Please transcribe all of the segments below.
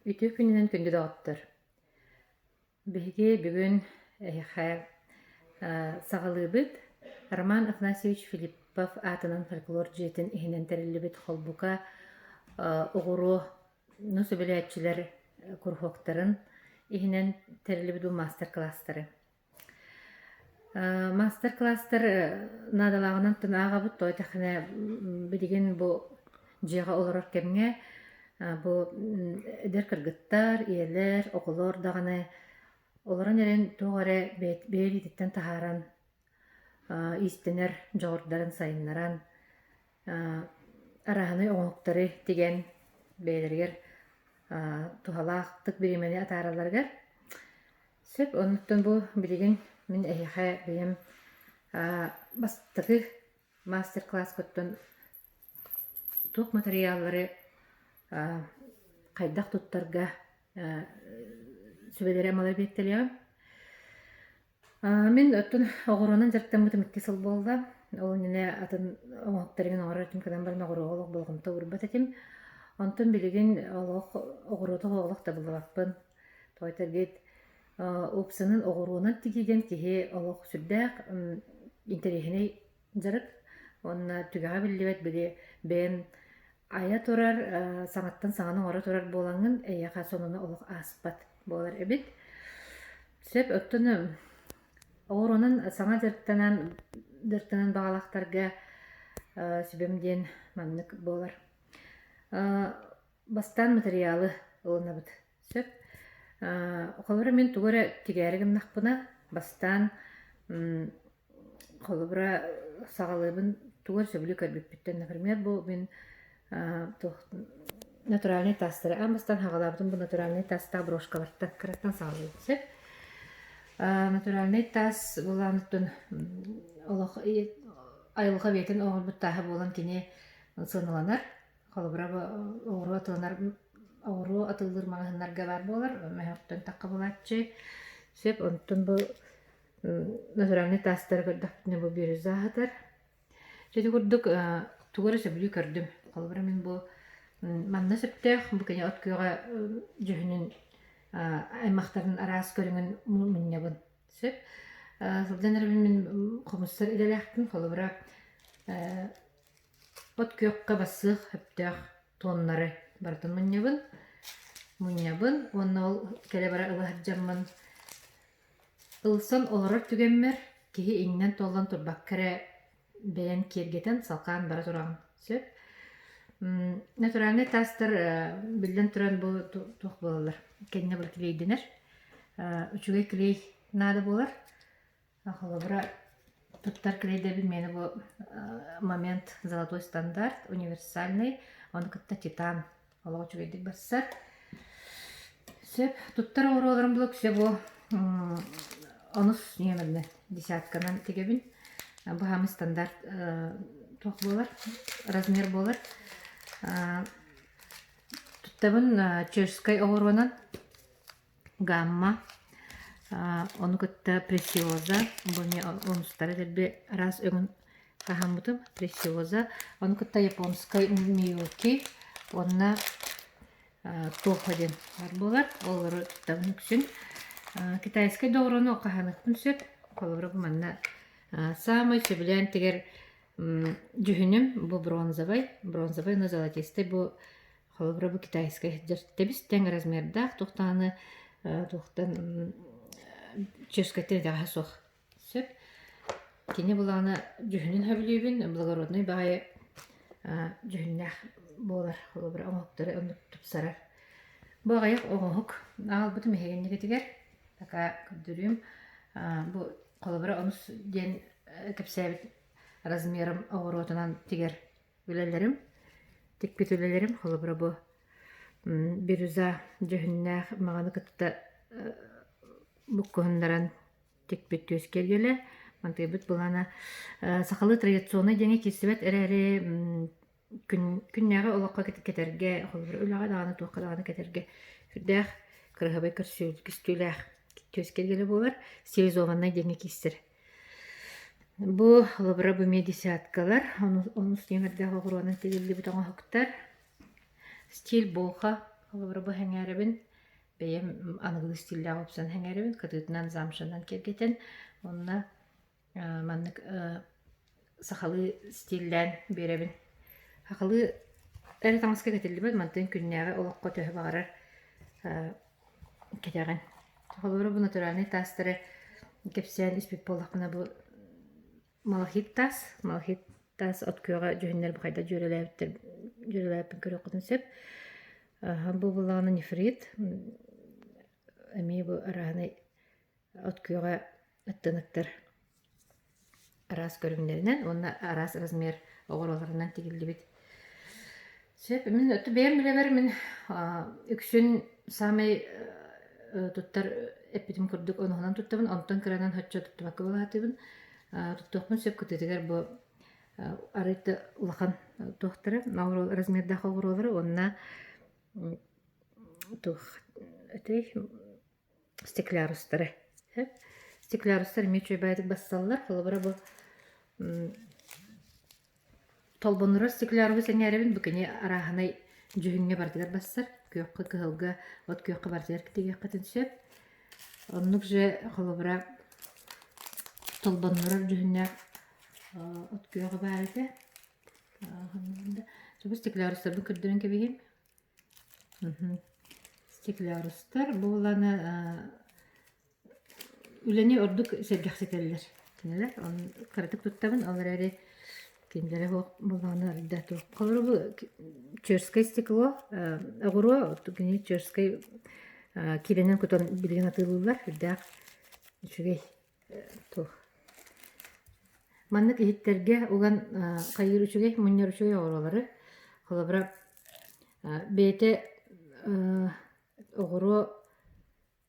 Үтүө күнүнэн күндү доҕоттор! Биһиги бүгүн эһиэхэ саҕалыыбыт Роман Афанасьевич Филиппов аатынан фольклор дьиэтин иһинэн тэриллибит холбука оҕуруону сөбүлээччилэр куруһуоктарын иһинэн тэриллибит бу маастар-кылаастары. Маастар-кылаастар наадалааҕынан ааҕабыт, тоҕо диэтэххинэ билигин бу дьиэҕэ олорор кэмҥэ бу эдэр кыргыттар, ийэлэр, оҕолор даҕаны олорон эрэн туох эрэ бэйэ илиититтэн таһааран иистэнэр дьоҕурдарын сайыннаран арааһынай оҥоһуктары тигэн бэйэлэригэр туһалаахтык бириэмэни атааралларыгар Сөп, оннуттан бу билигин мин эһиэхэ бэйэм бастакы мастер-класспыттан туох матырыйааллары хайдах туттарга сүбэлэри амалары биэртэлиэҕим. Мин оттон оҕуруонан дьарыктаммытым икки сыл буолла. Ол иннинэ атын оҥоһуктарыгын оҥорор этим гынан баран оҕуруоҕа олох болҕомто уурбат этим. Онтон билигин олох оҕуруоту олох табыллыбаппын. Тоҕо этэргит, уопсанан оҕуруонан тигиигэн киһи олох сүрдээх интэриэһинэй дьарык уонна түгэҕэ биллибэт били бэйэн айа турар, саҥаттан саҥаны оҥоро турар буолаҥҥын эйиэхэ сонуна олох ааспат буолар эбит. Сөп, оттон оҕуруонан саҥа дьарыктанан дьарыктанан баҕалаахтарга сүбэм диэн маннык буолар. Бастаан матырыйаалы ылынабыт. Сөп. Холобура, мин тугу эрэ тигээри гыннахпына, бастаан холобура саҕалыыбын тугу эрэ сөбүлүү көрбүппүттэн. Например, бу мин туох натуральнай таастары аан бастаан саҕалаабытым бу натуральнай таастаах брошкалартан кыраттан саҕалыыбын сөп. Натуральнай таас былааныттан олох айылҕа бэйэтин оҥорбут тааһа буолан кини сыаналанар. Холобура, бу оҕуруо атыланар оҕуруо атыылыыр маҕаһыыннарга баар буолар, мөһөөхтөн тахха булааччы. Сөп, онтон бу натуральнай таастары көрдөхпүнэ бу бирюза аһатар. Дьэ ити курдук тугу эрэ сөбүлүү көрдүм. Холобура, мин бу манна сөптөөх, бу кини от күөҕэ дьүһүнүн аймахтарын араас көрүҥүн мунньабын. Сөп. Сылдьан эрэбин мин хомуссар идэлээхпин. Холобура, От күөххэ бассыах сөптөөх туоннары барытын мунньабын, мунньабын уонна ол кэлэ-бара ыла сылдьаммын ылсан олорор түгэммэр киһи иҥнэн-туоллан турбакка эрэ бэйэм киэргэтэн салҕаан бара тураҕын сөп. Натуральнай таастар биллэн туран бу туох буолаллар кэннэ бу клейдэнэр. Үчүгэй клей наада буолар. Холобура, туттар клейдэбин миэнэ бу момент золотой стандарт, универсальный, ону кытта титан олох үчүгэйдик барсар. Сөп, туттар оҕуруоларым булук все бу онус нүөмэринэн десятканан тигэбин. Бу хаамый стандарт туох буолар, размер буолар. Туттабын чешскай оҕуруонан Гамма, ону кытта Пресиоза, бу эмиэ онустара дэлби араас өҥүн хаһааммытым Пресиоза, ону кытта японскай Миюки уонна Тохо диэн баар буолар. Олору туттабын үксүн. Китайскай доҕорону хаһааныахпын сөп. Холобура бу манна саамай сөбүлээн тигэр дьүһүнүм бу бронзовай, бронзовай уонна золотистай бу Холобура, бу китайскай сылдьар тэбис-тэҥ размердаах туох даҕаны туохтан чешскэйтэн итэҕэһэ суох сөп. Кини былаана дьүһүнүн сөбүлүүбүн, благороднай баҕайы дьүһүннээх буолар. Холобура, оҥоһуктары оннук тупсарар. Бу аҕыйах оҥоһук аҕалбытым эһигиннигитигэр пока көрдөрүүм. Бу холобура онус диэн кэпсээбит размерым оҕуруотунан тигэр Үлэлэрим, тикпит үлэлэрим холобура бу бирюза дьүһүннээх маҕаны кытта буккуһуннаран тикпит түөс киэргэлэ. Мантыйбыт былаана сахалыы традиционнай диэҥҥэ киирсибэт эрээри күн күннээҕи олоххо кэтэргэ, холобура үлэҕэ даҕаны туохха даҕаны кэтэргэ сүрдээх кыраһыабай көстүүлээх түөс киэргэлэ буолар. Стилизованнай диэҥҥэ киирсэр. Бу холобура бу эмиэ десяткалар, онус нүөмэрдээх оҕуруонан тигиллибит оҥоһуктар. Стиль боха. Холобура бу сэҥээрэбин, бэйэм аныгылыы стиллээх уопсан сэҥээрэбин, кытыытынан замшанан киэргэтэн уонна маннык сахалыы стиллээн биэрэбин. Сахалыы эрэ таҥаска кэтиллибэт, мантан күннээҕи олоххо төһө баҕарар кэтэҕин. Холобура бу натуральнай таастары кэпсээн испит буоллахпына бу Малахит таас, малахит таас от күөҕэ дьүһүннэр бу хайдах дьүөрэлээбиттэр дьүөрэлээбиппин көрүөххүтүн сөп. Бу буоллаҕына нефрит, эмиэ бу арааһынай от күөҕэ аттыныктар араас көрүҥнэринэн уонна араас размер оҕуруоларынан тигиллибит. Сөп, мин бэйэм үлэбэр мин үксүн саамай туттар эппитим курдук оноһунан туттабын, онтон кыранан соччо туттубакка былаатыыбын. Туттуохпун сөп кытыытыгар бу арыйда улахан туохтара размердаах оҕуруолары уонна туох этэй стеклярустары. Стеклярустар эмиэ үчүгэй бассаллар. Холобура бу Толбоннурар стеклярубу сэҥээрэбин бу кини арааһынай дьүһүҥҥэ барытыгар бассар, күөххэ, кыһылга, от күөххэ барытыгар тигиэххитин сөп. Оннук же холобура толбоннурар дьүһүннээх от күөҕэ баар этэ. Бу стеклярустарбын көрдөрөн кэбиһиим. Стеклярустар буоллаҕына Үлэни ордук сэргэхситэллэр кинилэр. Онон кыратык туттабын, ол эрээри кинилэрэ суох буоллаҕына арыйда туох. Холобура бу черскэй стекло, оҕуруо кини черскэй киилэнэн кутан билигин атыылыыллар. Үрдээх үчүгэй туох. Маннык иһиттэргэ уган хайыыр үчүгэй, мунньар үчүгэй оҕуруолары. Холобура бэйэтэ оҕуруо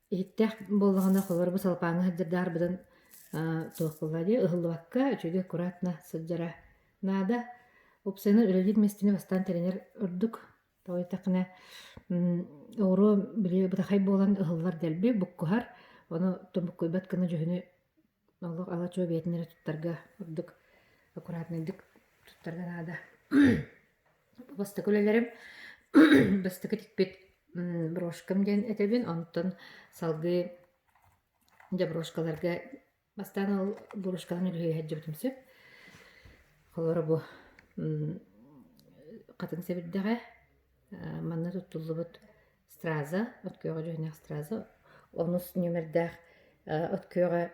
Иһиттээх буоллаҕына, холобура, бу салапааҥҥа сылдьардаах быдан туох буолла дии, ыһыллыбакка, үчүгэй аккуратно сылдьара наада. Уопсайынан үлэлиир миэстэни бастаан тэринэр ордук. Тоҕо диэтэххинэ, оҕуруо били бытахай буолан ыһыллар дэлби, буккуһар. Ону буккуйбат гына дьүһүнү олох ала-чуо бэйэтин эрэ туттарга ордук аккуратнайдык туттарга наада. Бастакы үлэлэрим бастакы тикпит брошкам диэн этэбин, онтон салгыы дьэ брошкаларга бастаан ол брошкаларын үлүһүйэ сылдьыбытым сөп. Холобура бу хатыҥ сэбирдэҕэ манна туттуллубут страза, от күөҕэ дьүһүннээх страза, онус нүөмэрдээх от күөҕэ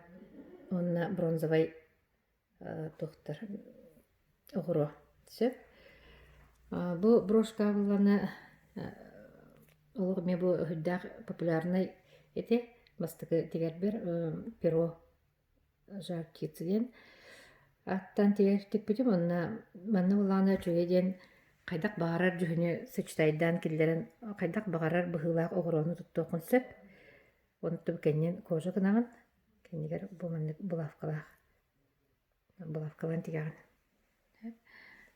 уонна бронзовай туохтар оҕуруо сөп. Бу брошка буоллаҕына олох эмиэ бу сүрдээх популярнай ити бастакы тигэрбэр перо жар птицы диэн аттан тигэр тикпитим уонна манна буоллаҕына үчүгэй диэн хайдах баҕарар дьүһүнү сочетайдаан киллэрэн хайдах баҕарар быһыылаах оҕуруону туттуоххун сөп. Онтум кэннин кожа гынаҕын, кэннигэр бу маннык булавкалаах булавкалаан тигэҕин.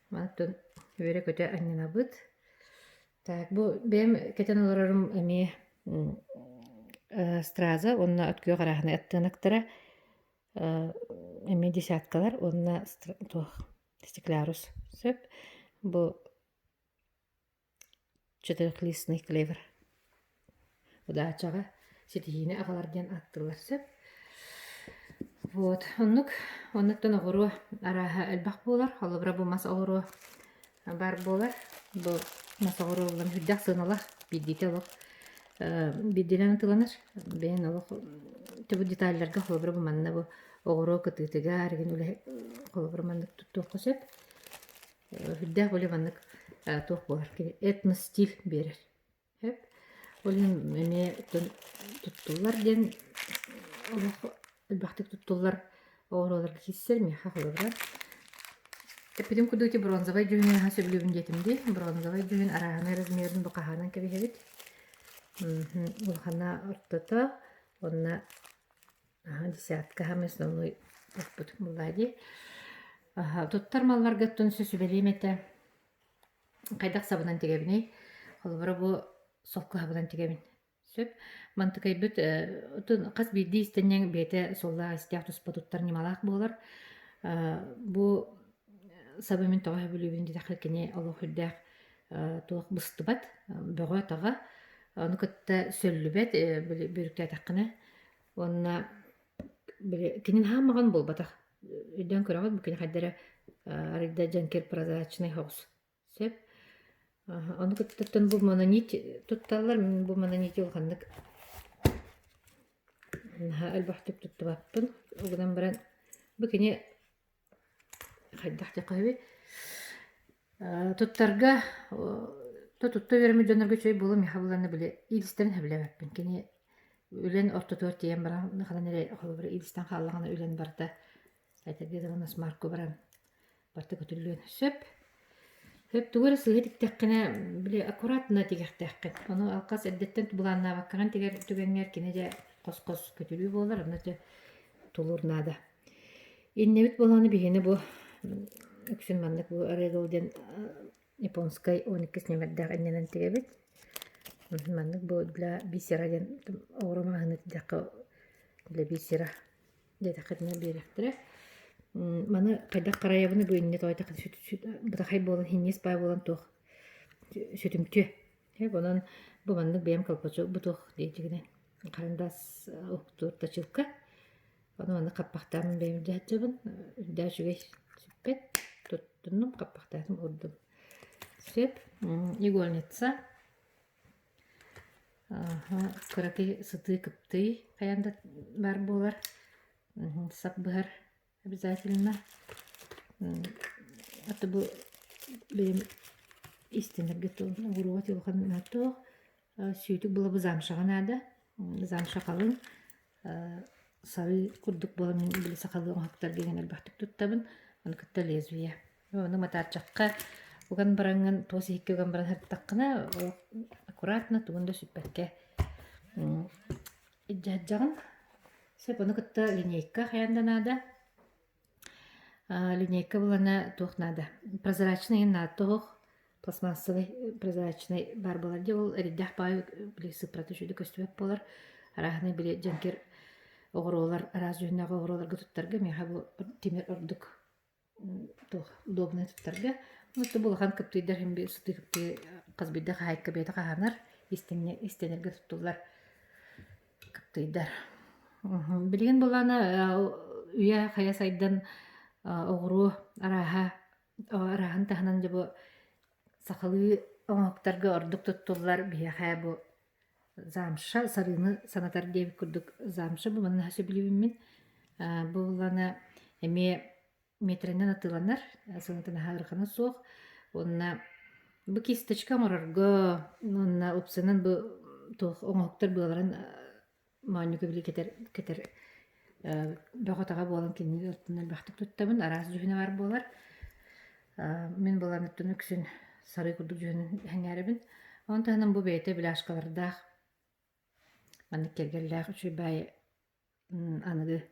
Мантан үөрэ-көтө анньынабыт. Так, бу бэйэм кэтэн олорорум эмиэ страза уонна от күөх арааһынай аттыанактара эмиэ десяткалар уонна туох стеклярус сөп. Бу Четырехлистный клевер удачаҕа ситиһиини аҕалар диэн ааттыыллар сөп. Вот оннук оннуктан оҕуруо арааһа элбэх буолар. Холобура бу мас оҕуруо баар буолар. Бу мас оҕуруо булан сүрдээх сыаналаах биирдиитэ олох биирдиилээн атыыланар. Бэйэн олох бу деталларга холобура бу манна бу оҕуруо кытыытыгар игин үлэ холобура маннык туттуохха сөп. Үрдээх били маннык туох буолар кини этностиль биэрэр. Сөп. Ол иһин эмиэ туттуллар диэн олох элбэхтик туттуллар оҕуруоларга киирсэр миэхэ холобура. Эппитим курдук ити бронзовай дьүһүнү наһаа сөбүлүүбүн диэтим дии. Бронзовай дьүһүн арааһынай размерын бу хаһаанан кэбиһэбит. Улахана ортото уонна Аһа, десятка самый основной оппут буоллаа дии. Аһа, туттар малларга оттон сүбэлиэм этэ. Хайдах сабынан тигэбиний? Холобура бу солко сабынан тигэбин. Сөп. Мантыкайбыт отун хас биирдии иистэнньэҥ бэйэтэ суоллаах-иистээх туспа туттар ньымалаах буолар. Бу сабы мин тоҕо сөбүлүүбүн диэтэххэ кини олох үрдээх туох быстыбат, бөҕө-таҕа. Ону кытта сөллүбэт, били бүрүктээтэххинэ уонна били кини наһаа маҕан буолбатах. Өйдөөн көрөҕүт, бу кини хайда эрэ арыйда дьэҥкир прозрачнай соҕус. Сөп. Ону кыттыттан бу мононит тутталлар. Мин бу мононити улаханнык наһаа элбэхтик туттубаппын. Ол гынан баран бу кини хайдах диэххэ сөбүй? Туттарга тутта үөрэммит дьоннорго үчүгэй буолуо миэхэ буланна били иилистэрин сөбүлээбэппин. Кини үлэн ортотугар тиийэн баран ханан эрэ холобура иилистэн хааллаҕына үлэн барыта этэргэ дылы насмарку баран барыта көтүллүөн сөп. Сөп тугу эрэ сыыһа тиктэххинэ били аккуратно тигэхтээххин. Ону алҕас эрдэттэн былааннаабаккаҕын тигэр түгэҥҥэр кини дьэ хос-хос көтүлүү буолар, онно дьэ тулуур наада. Иннэбит буолааны биһиэнэ бу үксүн маннык бу Регал диэн японскай 12 нүөмэрдээх иннэнэн тигэбит. Маннык бу для бисера диэн оҕуруо маҕаһыыны тидэххэ для бисера диэтэххитинэ биэриэхтэрэ. Маны хайдах харайабыный бу инньэ тоойдох бытахай буолан хинньис баай буолан туох сүтүмтүө. Онон бу маннык бэйэм колпачок бу туох диэчигинэн харандаас уктуур точилка. Ону маннык хаппахтааммын бэйэм илдьэ сылдьабын. Үрдээх үчүгэй сүппэт. Туттуннум, хаппахтаатым уурдум. Сөп. Игольница. Кыракый сытыы кыптый хайаан да баар буолар. Сап быһар обязательно. А то бу бэйэм истинэргэ оҕуруот улахан туох сүүтүк була бу замшаҕа наада. Замша халыҥ сарыы курдук буолан мин били сахалыы оҥоһуктарга иҥэн элбэхтик туттабын. Ону кытта лезвие. Ону матаарчахха уган бараҥҥын туос иһиккэ уган баран сырыттаххына аккуратно тугун да сүппэккэ илдьэ сылдьаҕын. Сөп ону кытта линейка хайаан да наада. Линейка булана туох наада? Прозрачный наада тоһох пластмассовый прозрачный баар буолар дии ол эрэйдээх баҕайы били сыппарата үчүгэйдик көстүбэт буолар. Арааһынай били дьэҥкир оҕуруолар араас дьүһүннээх оҕуруоларга туттарга миэхэ бу тимир ордук туох удобнай туттарга. Онтон бу улахан кыптыйдар иһин биир сытыы кыптыйы хас биирдэ хаһаайка бэйэтэ хаһаанар, истэнэргэ туттуллар кыптыйдар. Билигин былаана үйэ хайа сайдан оҕуруо арааһа арааһын таһынан дьэ бу сахалыы оҥоһуктарга ордук туттуллар биһиэхэ бу замша сарыыны санатар диэбит курдук замша бу манна сөбүлүүбүн мин. Бу буллана эмиэ метрэнэн атыыланар, сыаната наһаа ыарахана суох. Уонна бу кисточка оҥорорго уонна уопсайынан бу туох оҥоһуктар быаларын моонньугу били кэтэр кэтэр бөҕө-таҕа буолан кинини оттон элбэхтик туттабын, араас дьүһүнэ баар буолар. Мин буолан оттон үксүн сарыы курдук дьүһүнүн сэҥээрэбин. Ону таһынан бу бэйэтэ бляшкалардаах маннык киэргэллээх үчүгэй баайы аныгы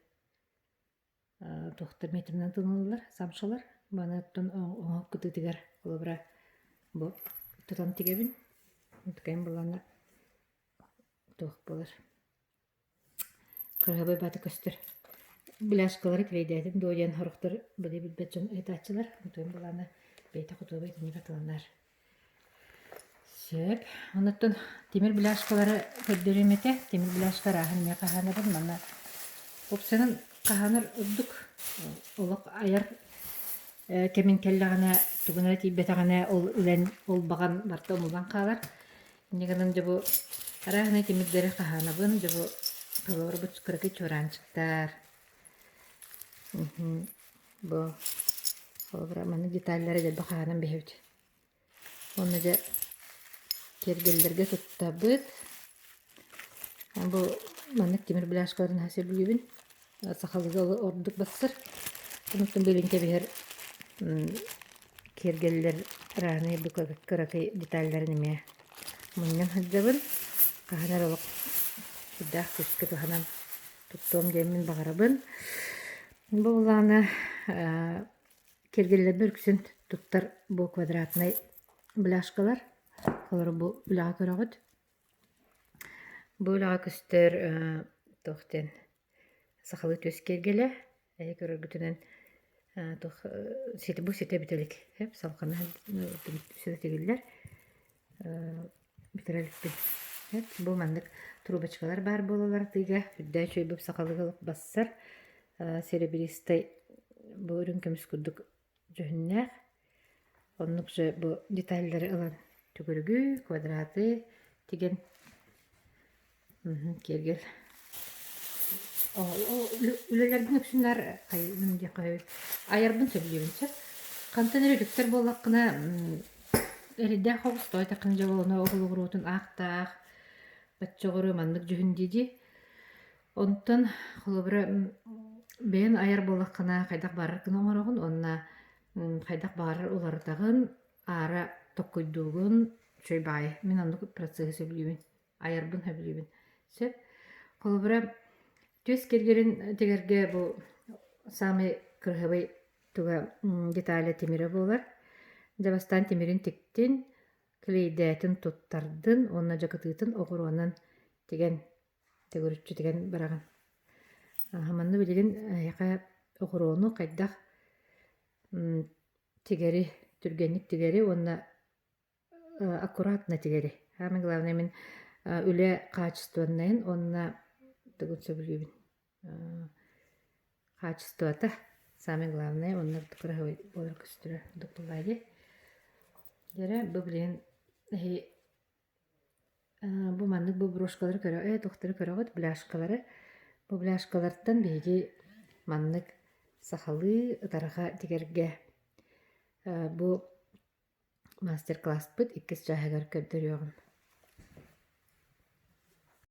туохтар метринэн тылыналлар самшалар. Маны оттон оҥоһук кытыытыгар холобура бу тутан тигэбин. Тукайым буллаҕына туох буолар Кыраһабай баата көстөр. Бляшкалары клейдээтим дуо диэн сорохтор били билбэт дьон ыйытааччылар. Онтуйум былаана бэйэтэ хотуобай итинник атыланар. Сөп. Онуттан тимир бляшкалары көрдөрүөм этэ. Тимир бляшка арааһын эмиэ хаһаанабын. Манна уопсайынан хаһаанар ордук олох айар кэмин кэллэҕинэ тугун эрэ тиийбэтэҕинэ ол үлэн ол баҕан барыта умуллан хаалар. Инньэ гынан дьэ бу арааһынай тимирдэри хаһаанабын, дьэ бу толорбут кыракый чуораанчыктар. Бу холобура маннык деталлары дэлби хаһаанан биһэбит. Уонна дьэ киэргэллэргэ туттабыт. Бу маннык тимир бляшкаларын наһаа сөбүлүүбүн. Сахалыыга ордук бассар. Онтон билин кэбиһэр киэргэллэр ранее бу кыракый деталларын эмиэ мунньан сылдьабын. Хаһан эрэ олох сүрдээх күүскэ туһанан туттуом диэммин баҕарабын. Бу былаана киэргэллэрбэр үксүн туттар бу квадратнай бляшкалар. Олору бу үлэҕэ көрөҕүт. Бу үлэҕэ көстөр туох диэн сахалыы түөс киэргэлэ эһи көрөргүтүнэн туох бу ситэ бүтэ илик салҕана ситэ тигиллэр бүтэрэ иликпин. Бу маннык трубочкалар баар буолаллар атыыга. Үрдээх үчүгэй бу сахалыы бассар серебристай бу үрүҥ көмүс курдук дьүһүннээх. Оннук же бу деталлары ылан төгүрүгү, квадраты тигэн киэргэл. Үлэлэрбин үксүннэр айарбын сөбүлүүбүн сөп. Хантан эрэ үтүктэр буоллаххына эрэйдээх оҕус тоойдоххуна дьэ ол ону оҕуруотун аахтаах баччоҕору маннык дьүһүн дии-дии. Онтон холобура бэйэн айар буоллаххына хайдах баҕарар гына оҥороҕун уонна хайдах баҕарар уларытаҕын, аара токкуйдуугун, үчүгэй баҕайы. Мин оннук процеһы сөбүлүүбүн, айарбын сөбүлүүбүн. Сөп. Холобура түөс кэргэрин тигэргэ бу саамай кыраһыабай туга деталя тимирэ буолар. Дьэ бастаан тимирин тиктин, клейдээтин туттардын уонна дьакытыытын оҕуруонан тигэн төгүрүччү тигэн бараҕын. Манна билигин эһиэхэ оҕуруону хайдах тигэри, түргэнник тигэри уонна аккуратно тигэри. Самое главное мин үлэ хаачыстыбаннайын уонна тугун сөбүлүүбүн. Хаачыстыбата самое главное уонна кыраһыабай буолар көстөрө докулаа дии. Дьэрэ бу билигин эһи Бу маннык бу брошкалары көрө ээ туохтары көрөҕүт бляшкалары. Бу бляшкалартан биһиги маннык сахалыы ытарҕа тигэргэ бу мастер-класспыт иккис чааһыгар көрдөрүөҕүм.